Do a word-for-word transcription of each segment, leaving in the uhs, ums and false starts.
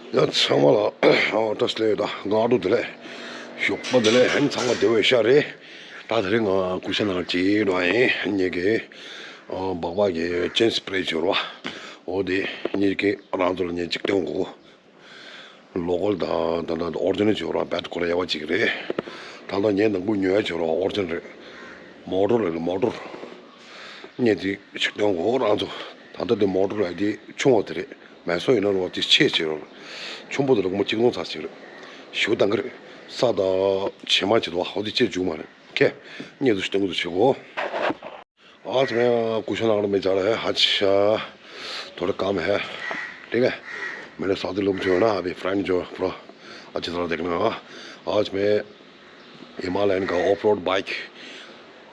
ཡ་ཚང་མ་ལ་ཨོ་བཀྲ་ཤིས་བདེ་ལེགས་དང་སྔ་དྲོ་བདེ་ལེགས། ཞོགས་པ་བདེ་ལེགས། ཧན་ཚང་མ་བདེ་བའི་ཤ་རེད། ད་དེ་རིང་ང་སྐུ་ཤ་ནང་ཅིག་འགྲོ་ཡིན་ངེད་ཀྱི་ཨོ་སྦག་སྦག་གི་ཅན་སི་པི་རེ་བྱོས་རོགས། ཨོ་དེ་ངེད་ཀྱི་རང་ཚོ་ལ་ངས་ཅིག་སྟོན་དགོས། ལོ་ཀལ་དང་ད་ལྟ་ཨོ་རི་ཇི་ནལ་བྱོས་རོགས། བེད་ཁོ་ར་ཡག་པ་ཅིག་རེད། ད་ལྟ་ངས་ནང་པོ་ཉོ་ཡ་བྱོས་རོགས། ཨོ་རི་ཇི་ནལ་རེད། མོ་ཊོར་རེད་མོ་ཊོར། ངས་དེ་ཞིག་སྟོན་གོ་རང་ཚོ། ད་ལྟ་དེ་མོ་ཊོར་ལ་དེ་ཆུང་བ་དེ་རེད། མེ་སོ་ཡིན་ན་རོ་དེ་ཆེ་ཆེ་རོ། ཆུང་པོ་དེ་ལ་སྒོར་མོ་གཅིག་སྟོང་ཙམ་ཞིག་རེད། ཞུ་དང་གི་རེད། ས་དང་བྱེ་མ་ཅིག་འདུག་བ། ཧོ་དེ་ཆེ་བཅུག་མ་རེད། ཁེ། ངས་དེ་སྟོན་གི་འདུག་བྱེད་གོ། ཨ་ཙི་མེ་ཀུ་ཤ་ལག་ལ་མེ་ཇ་ལ་ཧ་ཆ། ཐོ་རེ་ཀམ་ཧེ། ཏེ་གེ། མེ་ལེ་ས་དེ་ལུམ་ཆོ་ན་ཨ་བི་ཕྲན་ཇོ་པྲོ། ཨ་ཅི་ས་ར་དེ་ག་ན། ཨ་ཙི་མེ། हिमालयन का of road bike,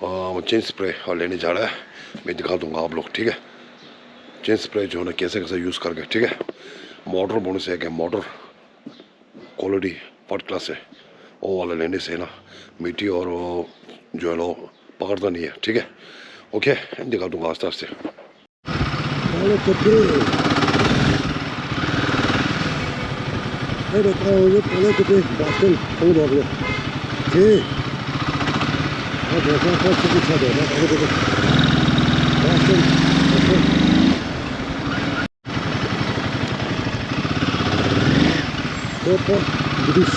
a, chain spray और लेने जा रहा है। मैं दिखा दूंगा आप लोग, ठीक है। चेन स्प्रे जो है ना, कैसे कैसे यूज़ करके, ठीक है। मोटर बोनस है कि मोटर क्वालिटी फर्स्ट क्लास है। वो वाला लेने से ना, मिट्टी और वो जो है ना, पकड़ता नहीं है, ठीक है। ओके, दिखा दूंगा आस्ते आस्ते। पाले कपड़े। अरे, कहाँ हो गए? पाले कपड़े, बास्केट, कौन बाप रे? जी। हाँ, देखो, कौन सी कुछ है, देखो, पाले कपड़े। Basket, basket. Copa Gris।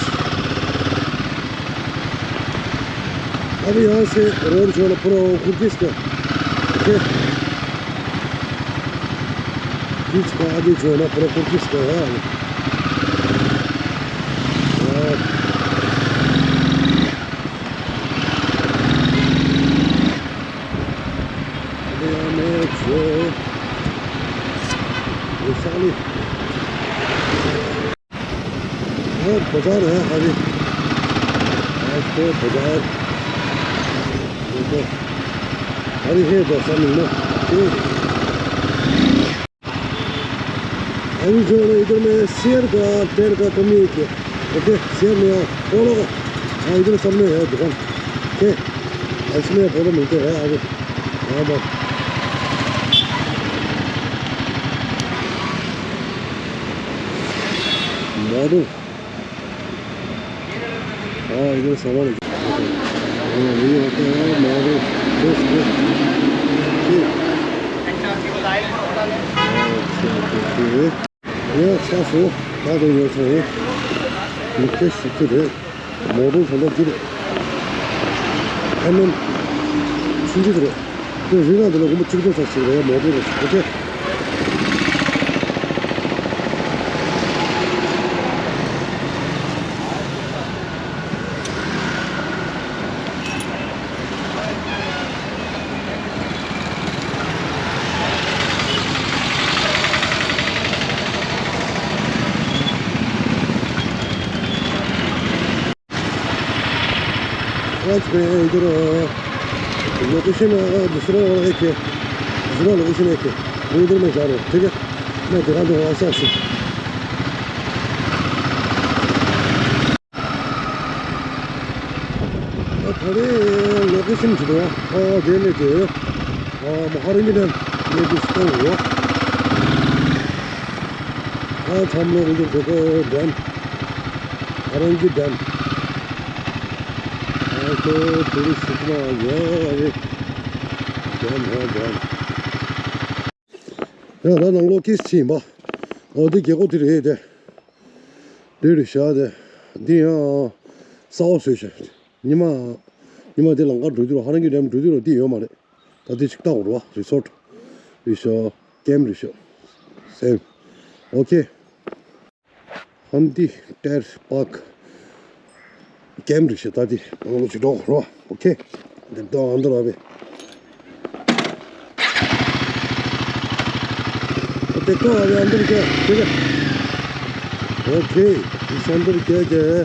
अभी यहाँ से रोड जो है ना, पूरा वो कुर्दिश का। ओके। बीच का आगे जो है ना, पूरा कुर्दिश का है। हाँ। अभी यहाँ में जो वैशाली। हाँ, बाजार है अभी। आज तो बाजार। देखो। अभी है दो सौ मिलना। ठीक। अभी जो है ना, इधर में शेर का, पेड़ का कमी है क्या? ओके, शेर नहीं है। पोलो का। हाँ, इधर सामने है दुकान। ओके। इसमें पोलो मिलते हैं अभी। हाँ, बस। मॉडल। हाँ, इधर सामान है। हाँ, ये होता है मॉडल। Yes, yes. ये। अच्छा, ओके। ये अच्छा सो, क्या तो ये सो है। मुझे शिक्षित है। मॉडल थोड़ा गिर। एमएम। शिक्षित है। ཁྱོད་རིག་ན་འདི་ལ་སྒོར་མོ་གཅིག་སྟོང་ཙམ་ཞིག་རེད། མོ་ཊོར་རེད། ཨོ་ཁེ། आज मैं इधर, अ, लोकेशन, अ, दूसरा वाला है क्या? दूसरा लोकेशन है क्या? वो इधर मैं जा रहा हूँ, ठीक है? मैं दिखा दूंगा, ऐसा, ऐसे। अ, थोड़े लोकेशन जो है, अ, देने के, अ, महारानी डैम, ये दूसरा हुआ। आज हम लोग इधर देखो, डैम। हरंगी डैम। हाँ, तो टूरिस्ट कितना आ गया अभी। डैम है, डैम। ཡ་ད་ནང་ལོགས་ཀིས་ཕྱིན་པ། ཨོ་འདི་རྒྱལ་སྒོ་འདི་རེད་དེ། འདི་རེད་ཤག་དེ། འདི་ཡང་ས་འོག་བཟོས་ཤག་ཉི་མ། ཉི་མ་འདི་ལམ་ཁ་འགྲོ་དུས་ཧ་རང་གི་འགྲམ་འགྲོ་དུས་རོ་འདི་ཡོད་མ་རེད། ད་འདི་ཅིག་ལྟ་དགོས་རེད་བ། རི་སོར་རེད་ཤག་ཀེམ་རེད་ཤག་སེམ། ཨོ་ཁེ། ཧན་ཏི་ཏེར་པག་ཀེམ་རེད་ཤག་ད་འདི་ང་ལོ་ཅིག་འགྲོ་དགོས་རེད་བ། ཨོ་ཁེ། འདི་ལྟ་ཨ་འདི་ར་བས། देखो अभी अंदर क्या, ठीक है। ओके, इस अंदर क्या क्या है?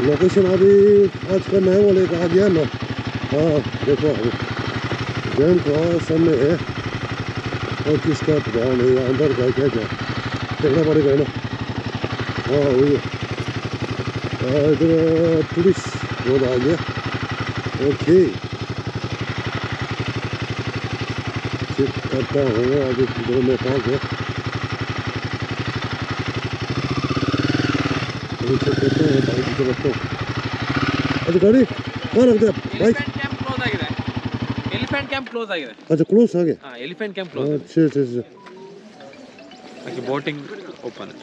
लोकेशन अभी आज का नया वाले का आ गया ना। हाँ, देखो अभी डैम का सामने है। और किसका पता नहीं, अंदर का क्या क्या देखना पड़ेगा ना। हाँ, वही। हाँ, इधर टूरिस्ट रोड आ गया। ओके। चेक करता हूँ अभी किधर में पास है। अच्छा, गाड़ी कहाँ रखते हैं? बाइक? एलिफेंट कैंप क्लोज आ गया है। एलिफेंट कैंप क्लोज आ गया है। अच्छा, क्लोज आ गया। हाँ, एलिफेंट कैंप क्लोज आ गया। अच्छा, अच्छा, अच्छा। बाकी बोटिंग ओपन है।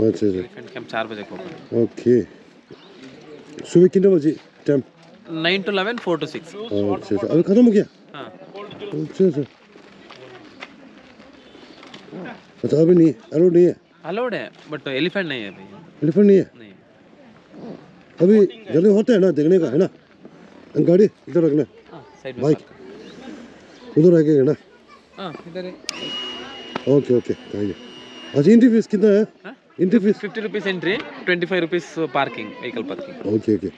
अच्छा, अच्छा। एलिफेंट कैंप चार बजे को ओपन है। ओके। सुबह कितने बजे time? Nine to eleven, four to six. अच्छा, अच्छा। अभी खत्म हो गया? हाँ। अच्छा, अच्छा। अच्छा, अभी नहीं, अलाउड नहीं है? अलाउड है, बट एलिफेंट नहीं है अभी। एलिफेंट नहीं है? नहीं। अभी जल्दी होता है ना देखने का, है ना? गाड़ी इधर रखना। हाँ, साइड में बाइक पार्क। उधर रखेगा ना? हाँ, इधर है। Okay, okay, thank you. अच्छा, एंट्री फीस कितना है? हाँ? Entry fees? Fifty rupees entry, twenty five rupees parking, vehicle parking. Okay, okay.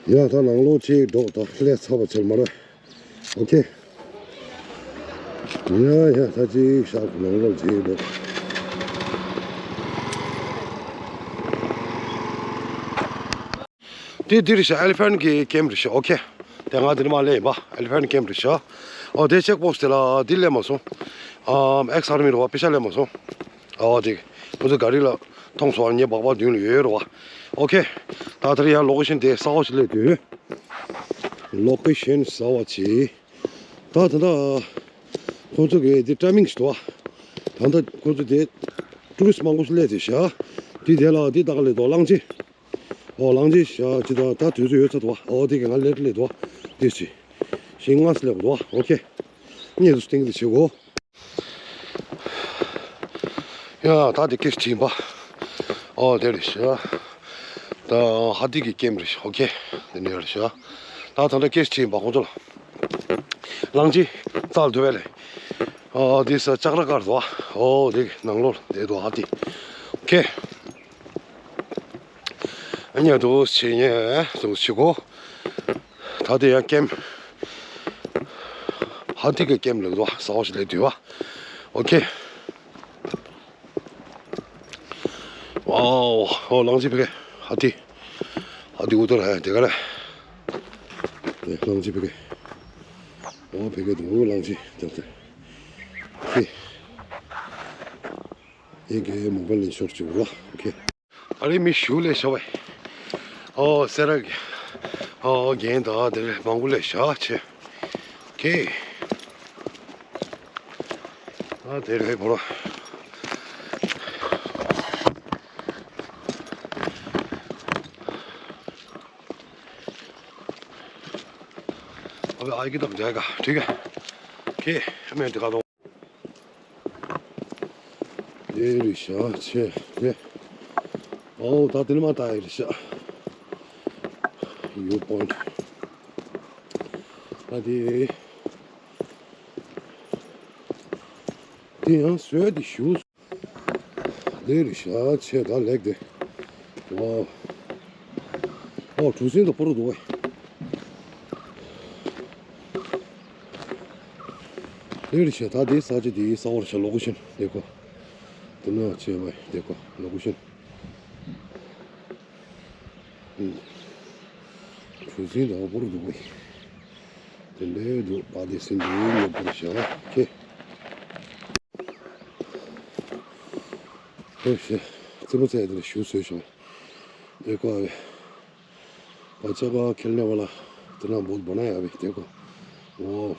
ཡ་ད་ནང་ལོགས་ཅིག་འགྲོ། ད་ལས་ཚ་བ་ཚལ་མ་ར། ཨོ་ཁེ། ཡ་ཡ་ད་ཅིག་ཤག་ནང་ལོགས་ཅིག་འགྲོ། དེ་འདི་རེད་ཤག་ཨེ་ལི་ཕེན་གི་ཀེམ་རེད་ཤག་ཨོ་ཁེ། དེ་ང་འདི་ནས་མར་སླེབས་ཡིན་པ། ཨེ་ལི་ཕེན་ཀེམ་རེད་ཤག་ཨོ་དེ་ཅེག་བོག་སི་དེ་ལ་འདི་སླེབས་མ་སོང་། ཨམ་ཨེག་སར་མི་རེད་བ། པེ་ཤ་སླེབས་མ་སོང་། ཨོ་དེ་ཁོ་ཚོ་ག་རི་ལ་མཐོང་སོང་། ངའི་སྦག་སྦག་མདུན་ལ་ཡོད་རེད་བ། ཨོ་ཁེ། ད་ལྟ་ཡང་ལོ་ཀེ་ཤན་དེ་གསར་པ་ཞིག་སླེབས་དུས། ལོ་ཀེ་ཤན་གསར་པ་ཅིག་ད་ད་ལྟ་ཁོ་ཚོ་གི་དེ་ཊའི་མིང་ཞིག་འདུག་བ། ད་ལྟ་ཁོ་ཚོ་དེ་ཊུ་རི་སི་མང་པོ་ཞིག་སླེབས་དེ་ཤག་དེ་དེ་ལ་དེ་ད་ག་སླེབས་འདུག་གླང་ཆེན། ཨོ་གླང་ཆེན་ཤག་ཅི་ད་ད་དུས་ཚོད་ཡོད་ཚ་འདུག་བ། ཨོ་དེ་གི་ང་ལེ་ཊི་སླེབས་འདུག་བ། དེ་ཅི་ཞིང་ང་སླེབས་འདུག་བ། ཨོ་ཁེ། ངས་དུ་སྟེང་དེ་བྱེད་གོ། ཡ་ད་དེ་ཀེ་སི་ཡིན་པ། ཨོ་དེ་རེད་ཤག་ད་ཧ་ཏི་གི་ཀེམ་རེད་ཤག་ཨོ་ཁེ། དེ་ནས་རེད་ཤག་ད་ད་ལྟ་ཀེ་སི་ཡིན་པ་ཁོང་ཚོ་ལ། གླང་ཆེན་རྩལ་དུ་བས་ལས། ཨོ་དེ་ས་ལྕགས་ར་དཀར་དུ་བ། ཨོ་དེ་ནང་ལོགས་དེ་དུ་ཧ་ཏི། ཨོ་ཁེ། ཨ་ཉལ་དུ་བྱེད་ཉལ་དུ་བྱེད་གོ། ད་དེ་ཡང་ཀེམ། ཧ་ཏི་གི་ཀེམ་ལེགས་དུ་བ། གསར་པ་ཞིག་སླེབས་དུས་བ། ཨོ་ཁེ། ཝའོ། ཨོ་གླང་ཆེན་ཕ་གི། ཧ་ཏི། ཧ་ཏི་འུ་ཐུར་ཧ་དེ་ག་རེ། གླང་ཆེན་ཕ་གི། ཨོ་ཕ་གི་འདུག་གླང་ཆེན་དེ་དེ། ཁེ། ཨེ་གེ་མོ་བལ་ལེན་ཤོར་བཅུག་རོ། ཨོ་ཁེ། ཨ་རེ་མི་ཞུ་ལས་ཤོ་བས། ཨོ་སེ་ར་གི། ཨོ་རྒན་དང་དེ་རེ་མང་པོ་ལས་ཤ་ཆེ། ཁེ། ཨ་དེ་རེ་བོ་རོ། ཨ་བས་ཨ་ཡི་གི་དང་འཇའ་ག་ཁེ། མེད་དེ་ག་དང་། དེ་རེད་ཤག་ཆེ་དེ། ཨོ་ད་དེ་ནི་མ་ད་ཡི་རེད་ཤག་ཡུ་པོན། ད་དེ། དེ་ཡང་བཟོས་དེ་ཞུ། དེ་རེད་ཤག་ཆེ་ད་ལེགས་དེ། ཝའོ། ཨོ་གྲུ་གཟིངས་དང་པོ་རུ་འདུག་བས། དེ་རེད་ཤག་ད་དེ་ས་ཆ་དེའི་ས་བར་ཤག་ལོ་ཀེ་ཤན་དེ་ཀོ། དེ་ན་ཆེ་བས་དེ་ཀོ་ལོ་ཀེ་ཤན། གྲུ་གཟིངས་དང་པོ་རུ་འདུག་བས། དེ་འདྲའི་འདུག་པ་དེ་སྲིན་དེ་ཉོ་པོ་རུ་ཤག་ཁེ། ཧེ་ཤེ། རྩེད་མོ་རྩེ་དེ་ལ་ཞུ་བཟོས་བྱུང་། ཨེ་ཀོ་ཨ་བས། བ་ཅག་ག་ཁེལ་ནས་བ་ལ། དེ་ན་བོད་བ་ན་ཡ་བས་དེ་ཀོ། ཨོ།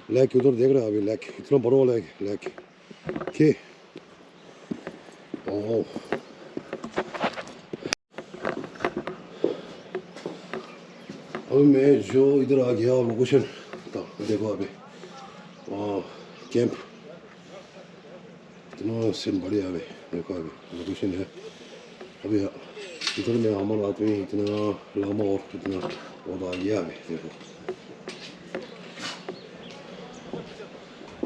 ལེགས་ཀྱི་དོར་དེ་ག་ར་ཨ་བས་ལེགས་ཀྱི་དོར་བ་རོ་ལེགས་ལེགས་ཀྱི། ཁེ། ཨོ། अभी मैं जो इधर आ गया लोकेशन। तो देखो अभी। कैंप। इतना सीन बढ़िया है अभी। देखो अभी लोकेशन है। अभी इधर में हमारा आदमी इतना लंबा और इतना वो तो आ गया अभी। देखो।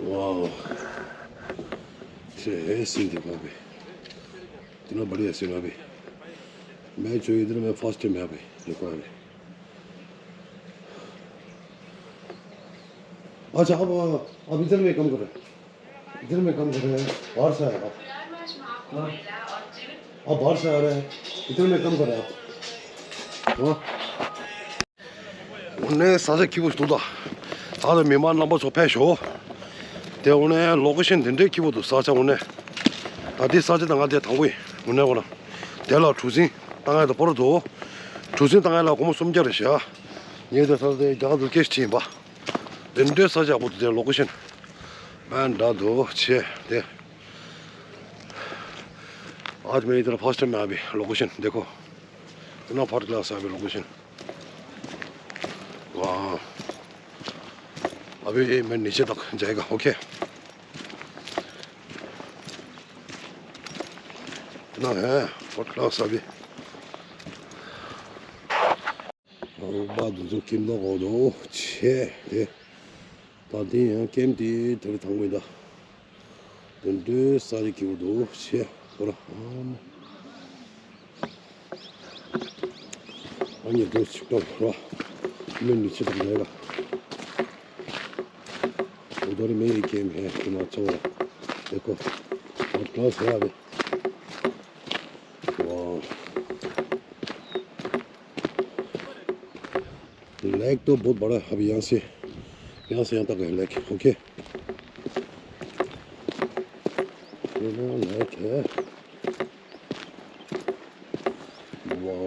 वाह। ये है सीन देखो अभी। इतना बढ़िया सीन अभी। मैं जो इधर में फर्स्ट टाइम है अभी। देखो अभी। अच्छा, अब, अब इधर में कम कर रहे हैं। इधर में कम कर रहे हैं, बाहर से आया। हाँ? अब बाहर से आ रहे हैं, इधर में कम कर रहे हैं आप। हाँ? ཨོ་ནི་ས་ཆ་སྐྱིད་པོ་ཞིག་འདུག་ད། ད་ལྟ་མི་མང་རྣམ་པ་ཚོ་ཕེབས་ཤོག་དེ་ཨོ་ནི་ལོ་ཀེ་ཤན་དེ་འདྲའི་སྐྱིད་པོ་འདུག་ས་ཆ་ཨོ་ནི། ད་འདི་ས་ཆ་ད་ང་དེ་དང་པོ་ཡིན་ཨོ་ནི་ཨོ་ན། དེ་ལ་གྲུ་གཟིངས་བཏང་ཡ་ད་པོ་ར་འདུག་གྲུ་གཟིངས་བཏང་ཡ་ལ་སྒོར་མོ་སུམ་བརྒྱ་རེད་ཤག་ངས་དེ་ས་དེ་རྒྱ་གར་དུ་ཀེ་ཤི་ཁྲིད་ཡིན་པ། དེ་འདྲའི་ས་ཆ་ཡག་པོ་འདུག་དེ་ལོ་ཀེ་ཤན། ཨ་འདྲ་འདུག་ཆེ་དེ། आज मैं इधर फर्स्ट टाइम आया अभी लोकेशन देखो। इतना फर्स्ट क्लास है अभी लोकेशन। वाह। अभी मैं नीचे तक जाएगा, ओके। इतना है फर्स्ट क्लास अभी। ཨོ་པ་འདི་ཚོ་ཁྱིམ་ཐོག་གོ་དོ་ཆེ་དེ། ད་དེ་ཡང་ཀེམ་དེ་དེར་ཐང་མོ་ཡིན་ད། དེ་འདྲའི་ས་ཆ་སྐྱིད་པོ་འདུག་ཆེ་ཁོ་ར་ཨམ། ཨ་ནི་དེ་ཆིག་ཏོག་ར་མི་ནི་ཆི་ཏོག་ལས་ར། उधर में ही गेम है हिमाचल देखो। और क्लास है अभी। वाह। लेक तो बहुत बड़ा है, अभी यहाँ से, यहाँ से यहाँ तक है लेक, ओके। ये ना लेक है। वाह।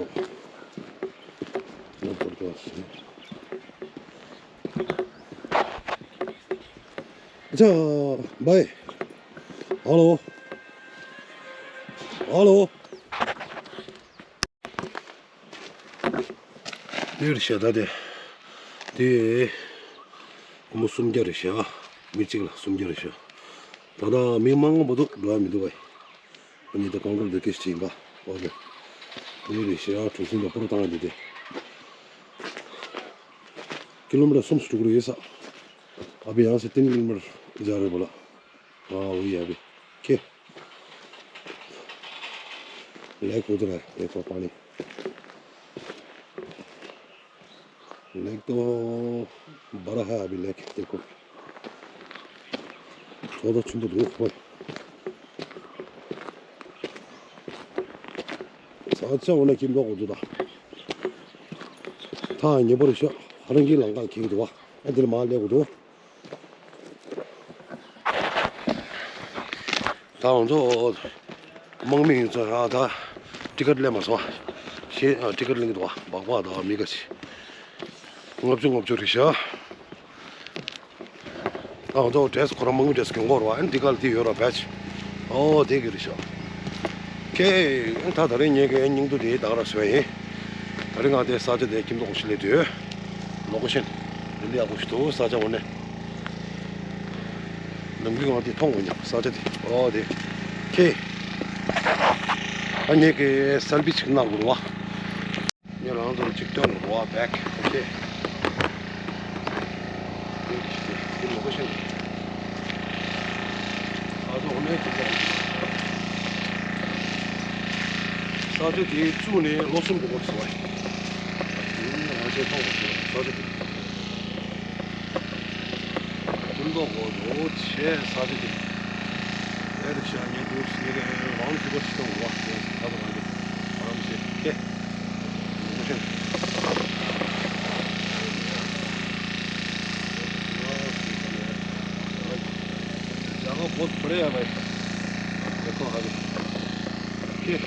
जबरदस्त है। अच्छा, भाई। हेलो। हेलो। དེར་བཤད་ད་དེ། དེ། སྒོར་མོ་སུམ་བརྒྱ་རེད་ཤག་མི་གཅིག་ལ་སུམ་བརྒྱ་རེད་ཤག་ད་ལྟ་མི་མང་པོ་འདུག་འགྲོ་ཡ་མི་འདུག་བས། ཨ་ནི་ད་གང་འགྲོ་འདི་སྐད་ཅིག་ཡིན་པ། འོ་དེ། དེ་རེད་ཤག་གྲུ་གཟིངས་ད་པོ་ར་བཏང་ཡ་འདི་དེ། किलोमीटर སུམ་ཅུ་དྲུག་རེད་ས། अभी यहाँ से तीन किलोमीटर जा रहे बोला। हाँ, वही है अभी। के? लेक उधर है, देखो पानी। लेक तो बड़ा है अभी, लेक देखो। थोड़ा चुंबक धूप हो। ས་ཆ་འོ་ན་ཁྱིམ་ཐོག་གོ་འདུག་ད། ཐག་ཉེ་པོ་རེད་ཤག་ཧ་རང་གི་ལམ་ཁ་ཁེལ་གི་འདུག་བ། ཨ་འདིར་མར་སླེབས་དགོས་འདུག་ད་ང་ཚོ་དམག་མི་ཡིན་ཙང་ཨ་ད་ཊི་ཀེ་ཊི་ལེན་མ་སོང་། ཤེས་ཨ་ཊི་ཀེ་ཊི་ལེན་གི་འདུག་བ། སྦག་སྦག་ད་མི་ག་ཅི། ལྔ་བཅུ་ལྔ་བཅུ་རེད་ཤག་ཨ་ང་ཚོ་ཌེ་རེ་སི་ཁོ་རང་དམག་མི་ཌེ་རེ་སི་གྱོན་གོ་ར་བ། ཨ་འདི་ག་ལ་དེ་ཡོད་ར་བེ་ཇི། ཨོ་དེ་གི་རེད་ཤག་ཁེ། ཨ་ད་ད་རེས་ངེད་ཀྱི་སྙིང་སྡུག་དེ་ད་ག་ར་བཟོས་ཡིན། ད་རེས་ང་དེ་ས་ཆ་དེ་ཁྱིམ་ཐོག་ཞིག་སླེབས་དུས། ལོ་ཀེ་ཤན། དེ་འདྲ་ཡག་པོ་ཞིག་འདུག་ས་ཆ་འོ་ནས། ནམ་རྒྱུན་ང་དེ་མཐོང་གོ་མྱོང་ས་ཆ་དེ། ཨོ་དེ། ཁེ། ཨ་ངེད་ཀྱི་སེལ་ཕི་ཅིག་གནང་དགོས་ར་བ། ངས་རང་ཚོར་གཅིག་སྟོན་རོགས་པ་བེག་ཨོ་ཁེ། འདི་ལོ་ཀེ་ཤན། ཨ་ཚོ་ཨོ་ནེ་ཅིག་ས་ཆ་དེ་བཙུགས་ནས་ལོ་གསུམ་འགྲོ་གི་སོང་བ། ང་ཚོས་མཐོང་བ་ཞིག་ས་ཆ་དེ། ཀུན་ལྡོག་གོ་འགྲོ་ཆེ་ས་ཆ་དེ། ཨེ་རེད་ཤག་ཉེ་དུས་ཉེ་གི་རང་ཚུགས་པ་ཞིག་དང་འོ་བ་ད་ད་རང་གི་རང་ཞེ་ཀེ། ལུགས་ཤེས། जगह बहुत बढ़िया है भाई। देखो अभी। ཀེ།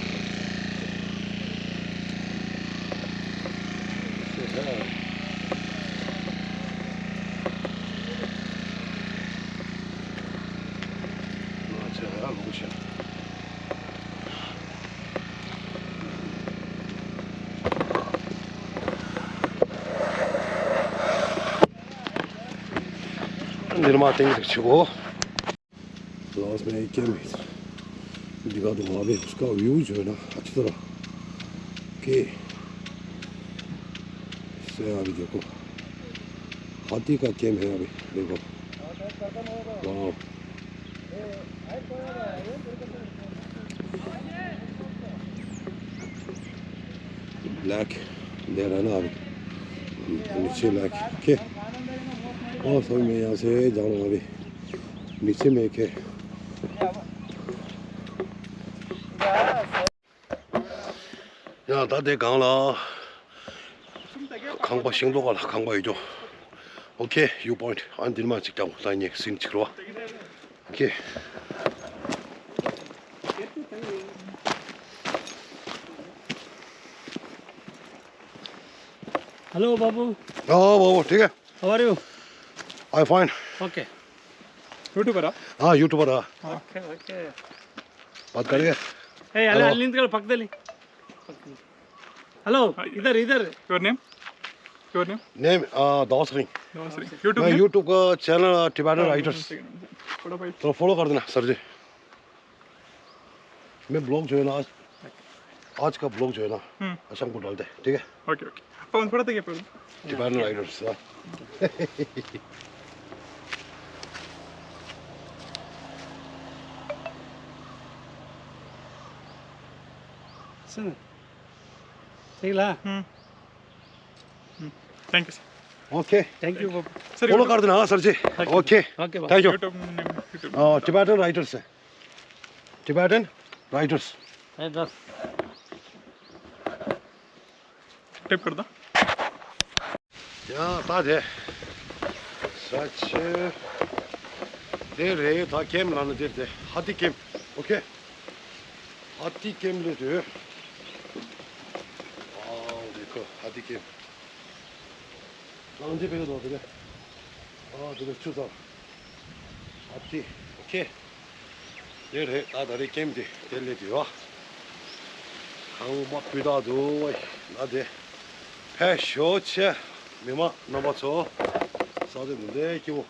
འདིར་མ་ཏིང་རིག་ཆུ་བོ། लास्ट में एक कैंप है। दिखा दूंगा अभी उसका व्यू जो है ना अच्छी तरह। ओके। से अभी देखो। हाथी का कैंप है अभी। देखो। वाह। ब्लैक दे रहा है ना अभी। नीचे ब्लैक। ओके। ཨོ་སོང་མེད་ཡང་སེ་ལྗང་ལ་མ་བི་མི་ཚེ་མེད་ཁེ། ཡང་ད་དེ་གང་ལ་ཁང་པ་ཤིང་ཏོག་ག་ལ་ཁང་པ་ཡོད་ཀྱོ། ཨོ་ཁེ་ཡུ་པོ་ཡིན་ཊི་ཨ་འདིར་མ་ཅིག་ཀྱང་ད་ཉེ་སིན་ཅིག་རོ། ཨོ་ཁེ། Hello, Babu. हाँ बाबू, ठीक है। How are you? I fine. Okay. YouTuber, हाँ? हाँ, YouTuber, हाँ। Okay, okay. बात करेंगे। Hey, hello, hello. Hello. Hello, इधर, इधर। Your name? Your name? Name, uh, Davos ring. Davos ring. YouTube मैं name? YouTube का चैनल, uh, Tibetan Writers। थोड़ा follow कर देना, सर जी। मैं ब्लॉग जो है ना आज, आज का ब्लॉग जो है ना, हम्म। अशंक को डालते हैं, ठीक है? Okay, okay. पवन, थोड़ा तक ये पवन। Tibetan Writers, हाँ। सुन। ठीक ला? हम्म। हम्म। Thank you, sir। OK। Thank you, Babu. Sir, follow कर देना, हाँ, सर जी। OK। OK, Babu. Thank you। YouTube name, YouTube। A, Tibetan Writers है। Tibetan Writers। Writers। टाइप कर दो। ཡ་ད་དེ། ས་ཆེ། དེ་རེད་ད་ཀེམ་ལ་ནི་དེ་དེ་ཧ་ཏི་ཀེམ། ཨོ་ཁེ། ཧ་ཏི་ཀེམ་ལས་དེ། ཨའོ་དེ་ཁོ་ཧ་ཏི་ཀེམ། ལང་ཅི་པེ་ག་དོ་དེ་ལེ། ཨ་དེ་ལེ་ཆུ་ཚང་། ཧ་ཏི། ཨོ་ཁེ། དེ་རེད་ད་ད་རེད་ཀེམ་དེ་དེ་ལས་དེ་བ། ཁང་པ་སྤུས་དག་འདུག་ན་དེ། ཕེ་ཤོ་ཆེ། མི་མང་རྣམ་པ་ཚོ། ས་ཆ་འདི་འདྲའི་སྐྱིད་པོ།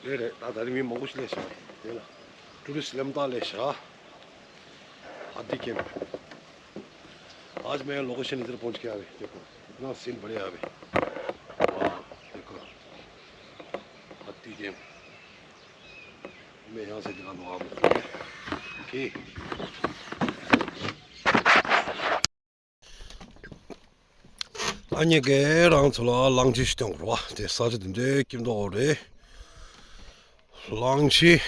རེད་རེད་ད་ད་རེད་མི་མང་པོ་ཞིག་སླེབས་ཤག་དེ་ལ། ཊུ་རི་སི་སླེབས་སྟངས་སླེབས་ཤག་ཧ་ཏི་ཀེམ། आज मैं लोकेशन इधर पहुंच के आ गए। देखो इतना सीन बढ़िया है अभी। वाह, देखो। हाथी गेम। मैं यहाँ से दिखा दूँ आप लोग को। ओके। ཨ་ཉེ་གེ་རང་ཚོ་ལ་གླང་ཆེན་ཞིག་སྟོན་དགོས་རེད་བ། དེ་ས་ཆ་དེ་འདྲའི་སྐྱིད་མདོག་རེད། གླང་ཆེན།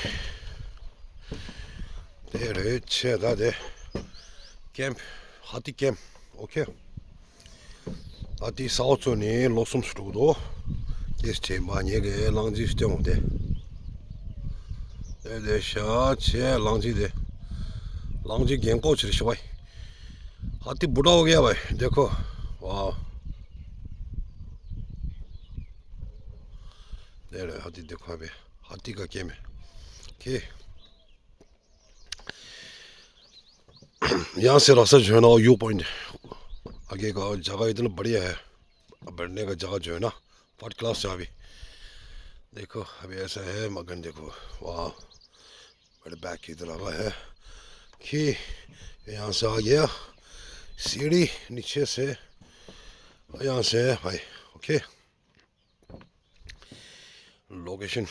དེ་རེད་ཆེ་ད་དེ། ཀེམ། ཧ་ཏི་ཀེམ། ཨོ་ཁེ། ཨ་ཏི་ས་འོག་ཚོ་ནི་ལོ་གསུམ་སུ་འགྲོ་གི་འདུག་ཀེས་ཆེན་པ་ཉེ་གེ་གླང་ཆེན་ཞིག་སྟོན་དགོས་དེ། དེ་དེ་ཤ་ཆེ་གླང་ཆེན་དེ། གླང་ཆེན་རྒན་གོག་ཆེ་རེད་ཤི་བའི། हाथी बूढ़ा हो गया भाई, देखो। वाह। दे रहे हाथी, देखो अभी। हाथी का गेम है। ओके। यहाँ से रास्ता जो है ना, वो व्यू पॉइंट आगे का जगह इतना बढ़िया है। बैठने का जगह जो है ना, फर्स्ट क्लास है अभी। देखो, अभी ऐसा है मगन, देखो। वाह। मेरे बैग की तरह है कि यहाँ से आ गया। सीढ़ी नीचे से, यहाँ से है भाई। ओके। लोकेशन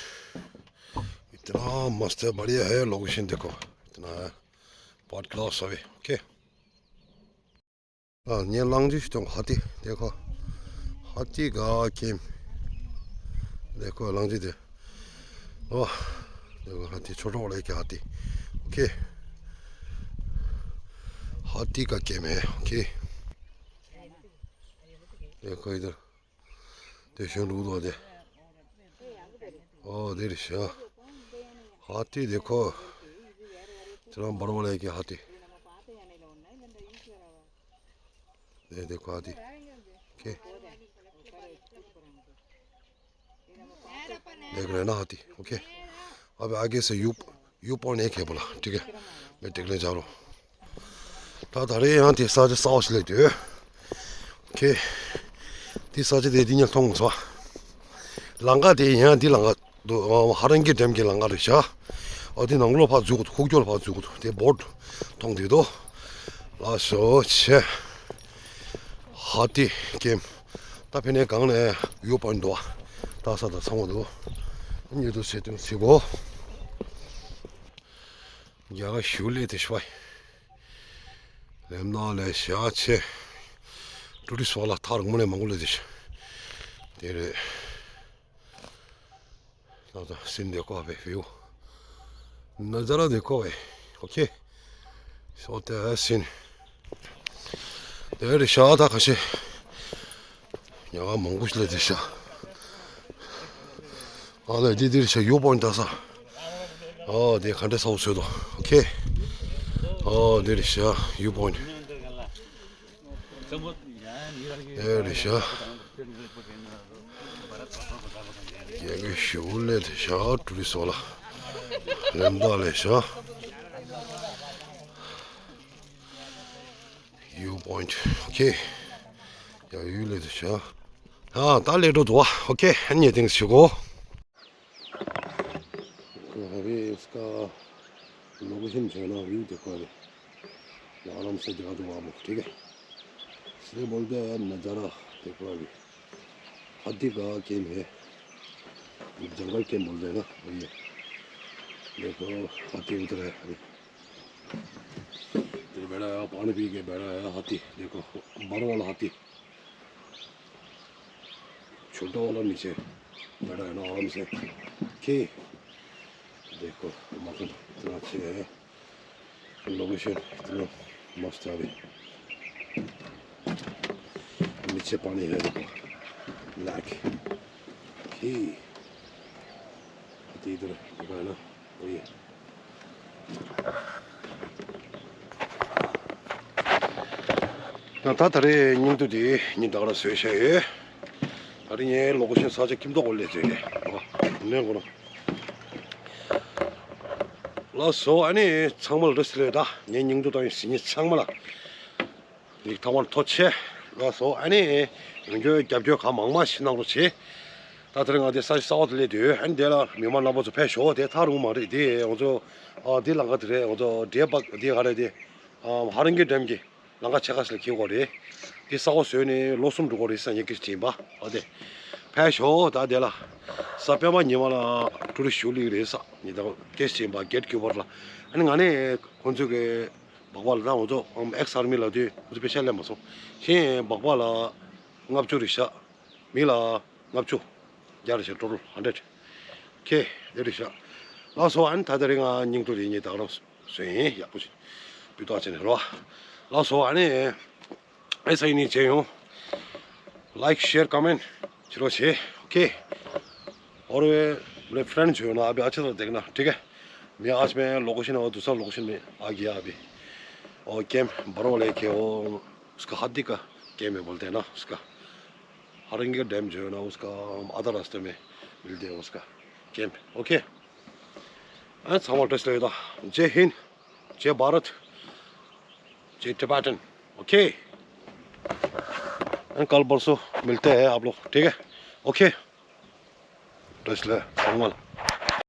इतना मस्त है, बढ़िया है लोकेशन। देखो, इतना है, फर्स्ट क्लास अभी। ओके। हाँ, ये लांगजी तो हाथी देखो, हाथी का गेम। देखो लांगजी दे। वाह, देखो हाथी, छोटा वाला एक हाथी। ओके, हाथी का गेम है। ओके, देखो इधर। དེ་བཞིན་འདུག་དོ་དེ། ཨོ་དེ་རེད་ཤག་ཧ་ཏི་དེ་ཁོ། དེ་རང་འབར་བ་ལས་ཀྱི་ཧ་ཏི། དེ་དེ་ཁོ་ཧ་ཏི། ཁེ། དེ་ག་རེ་ན་ཧ་ཏི། ཨོ་ཁེ། अब आगे से यू यू पॉइंट एक है बोला, ठीक है। मैं देख ले जा रहा हूँ। ད་ད་རེས་ཡང་དེ་ས་ཆ་གསར་པ་ཞིག་སླེབས་དུས། ཁེ། དེ་ས་ཆ་དེ་འདི་ཉིད་མཐོང་སོང་། ལམ་ཁ་དེ་ཡང་འདི་ལམ་ཁ་འདུག་ཧ་རང་གི་འགྲམ་གྱི་ལམ་ཁ་རེད་ཤག་ཨོ་དེ་ནང་ལོགས་ཕར་འཛུལ་དགོས་འདུག་ཁུག་ཀྱོག་ལ་ཕར་འཛུལ་དགོས་འདུག་དེ་བོར་མཐོང་དུས་དོ། ལ་ཞོ་ཆེ། ཧ་ཏི་ཀེམ། ད་ཕེ་ནས་གང་ནས་ཡོད་པ་འདུག་ད་ས་ད་ཚང་བ་འདུག་ཉེ་དུ་བྱེད་དུས་ཚིག་གོ། རྒྱ་གར་ཞུ་ལས་དེ་ཤོད། ལེམ་ན་ལས་ཤ་ཆེ། ཊུ་རི་སི་བ་ལ་ཐར་མོ་ལས་མང་པོ་ལས་དེ་ཤ། དེ་རེད། ད་ད་སིན་དེ་ཀོ་བའི་བིའུ། ནཛ་ར་དེ་ཀོ་བའི། ཨོ་ཁེ། སོ་ཏེ་སིན། དེ་རེད་ཤག་ད་ཁ་ཤས། ཉ་ག་མང་པོ་ཞིག་ལས་དེ་ཤག་ཨ་ལས་དེ་དེ་རེད་ཤག་ཡུ་པོ་ཨིན་ད་ས། ཨོ་དེ་ག་འདྲ་ས་བོ་བཟོས་དོ། ཨོ་ཁེ། ཨོ་དེ་རེད་ཤག་ཡུ་པོ་ཨིན། ཨེ་རེད་ཤག་རྒྱལ་གི་ཞུ་ལེ་དེ་ཤག་ཀྲུ་རི་སོ་ལ། ལེམ་ད་ལེ་ཤག་ཡུ་པོ་ཨིན། ཨོ་ཁེ། ཡ་ཡུ་ལེ་དེ་ཤག་ཨ་ད་ལེ་འགྲོ་འདུག་བ། ཨོ་ཁེ། ཨ་ནི་ཐེངས་ཤིག་གོ། ཁོ་ཧ་རེ་སྐ་ལོ་ཀེ་ཤན་བྱས་ན་བིའུ་དེ་ཀོ་རེ། ཡ་ཨ་རམ་སེ་དེ་ག་དུ་བ་མོ་ཁྲིག་གེ། སེ་བོལ་ཏེ་ནཛ་ར་དེ་ཀོ་རེ། ཧ་ཏི་ག་ཀེམ་ཧེ། जंगल कैंप बोलते हैं ना, वही है। देखो, हाथी उधर है अभी। इधर बैठा है, पानी पी के बैठा है हाथी। देखो, बड़ा वाला हाथी। छोटा वाला नीचे बैठा है ना, आराम से। के देखो, मतलब, इतना अच्छे है। लोकेशन इतना मस्त है अभी। नीचे पानी है, देखो, ब्लैक। ही। हाथी इधर देखो है ना, वही है। ད་ད་ད་རེས་སྙིང་བསྡུས་དེ་ཉིན་ད་ག་རང་བཟོས་བཞག་ཡོད། ད་རེས་ངའི་ལོ་ཀེ་ཤན་ས་ཆ་ཁྱིམ་ཐོག་གོ་ལས་བཟོས་ཡོད། ཨོ། ནས་གོ་ན། ལགས་སོ། ཨ་ནི་ཚང་མ་ལ་བཀྲ་ཤིས་བདེ་ལེགས། ད་ངའི་སྙིང་བསྡུས་དང་ཡིན་ཟིན་ཉིན་ཚང་མ་ལ། ཡིག་ཐང་མར་ཐོ་ཆེ། ལགས་སོ། ཨ་ནི་ཡོང་རྒྱུ་རྒྱབ་སྐྱོར་གང་མང་མང་ཞིག་གནང་རོགས་བྱེད། ད་དེ་རིང་ང་དེ་ས་གཞི་གསར་པ་དེ་སླེབས་དུས། ཨ་ནི་དེ་ལ་མི་མང་རྣམ་པ་ཚོ་ཕེབས་ཤོག་དེ་ཐག་རིང་མ་རེད། དེ་ང་ཚོ་ཨ་དེ་ལམ་ཁ་དེ་རེད། ང་ཚོ་འབྲས་སྤག་དེ་ག་རེད་དེ། ཨ་ཧ་རན་གི་ཌེམ་གི་ལམ་ཁ་ཕྱེད་ཀ་ཞིག་ལ་འཁེལ་གོ་རེད། དེ་གསར་པ་བཟོས་ནས་ལོ་གསུམ་འགྲོ་གོ་རེད་ཟེར་ངས་སྐད་ཆ་དྲིས་པ། ཨ་དེ་ཕེབས་ཤོག་ད་དེ་ལ་གཟའ་སྤེན་པ་ཉི་མ་ལ་ཀྲུའུ་རི་ཞུ་ལིག་རེད་ས་ཉི་ད་སྐད་ཆ་དྲིས་པ་གེ་ཊི་ཀིའུ་པར་ལ། ཨ་ནི་ང་ནས་ཁོང་ཚོ་གི་སྦག་སྦག་ལ་ད་ང་ཚོ་ཨེག་སི་ཨར་མི་ལ་དུས་ང་ཚོ་པེ་ཤ་ལེན་མ་སོང་། ཤེས་སྦག་སྦག་ལ་ལྔ་བཅུ་རེད་ཤག་མི་ལ་ལྔ་བཅུ། བརྒྱ་རེད་ཤག་ཊོ་ཊལ་ཧན་ཌེ་རེད། ཁེ་དེ་རེད་ཤག་ལགས་སོ། ཨ་ནི་ད་དེ་རིང་ང་སྙིང་བསྡུས་དེ་ངས་ད་ག་རང་བཟོས་ཡིན། ཡག་པོ་ཞིག་སྤུས་དག་བྱས་ནས་རོ། ལགས་སོ། ཨ་ནི་ऐसा ही नहीं चाहिए हो। लाइक शेयर कमेंट चलो छे। ओके। और मेरे फ्रेंड जो है ना अभी अच्छे से देखना, ठीक है। मैं आज मैं लोकेशन और दूसरा लोकेशन में आ गया अभी। और कैंप बड़ो लेके वो उसका हाथी का कैंप है बोलते हैं ना, उसका हरंगे डैम जो है ना, उसका आधा रास्ते में मिलते हैं उसका कैंप। ओके। ཚང་མ་བཀྲ་ཤིས་བདེ་ལེགས། जय हिंद, जय भारत, जय टिबेटन। ओके। कल परसों मिलते हैं आप लोग, ठीक है। ओके। བཀྲ་ཤིས་བདེ་ལེགས་ཚང་མ་ལ།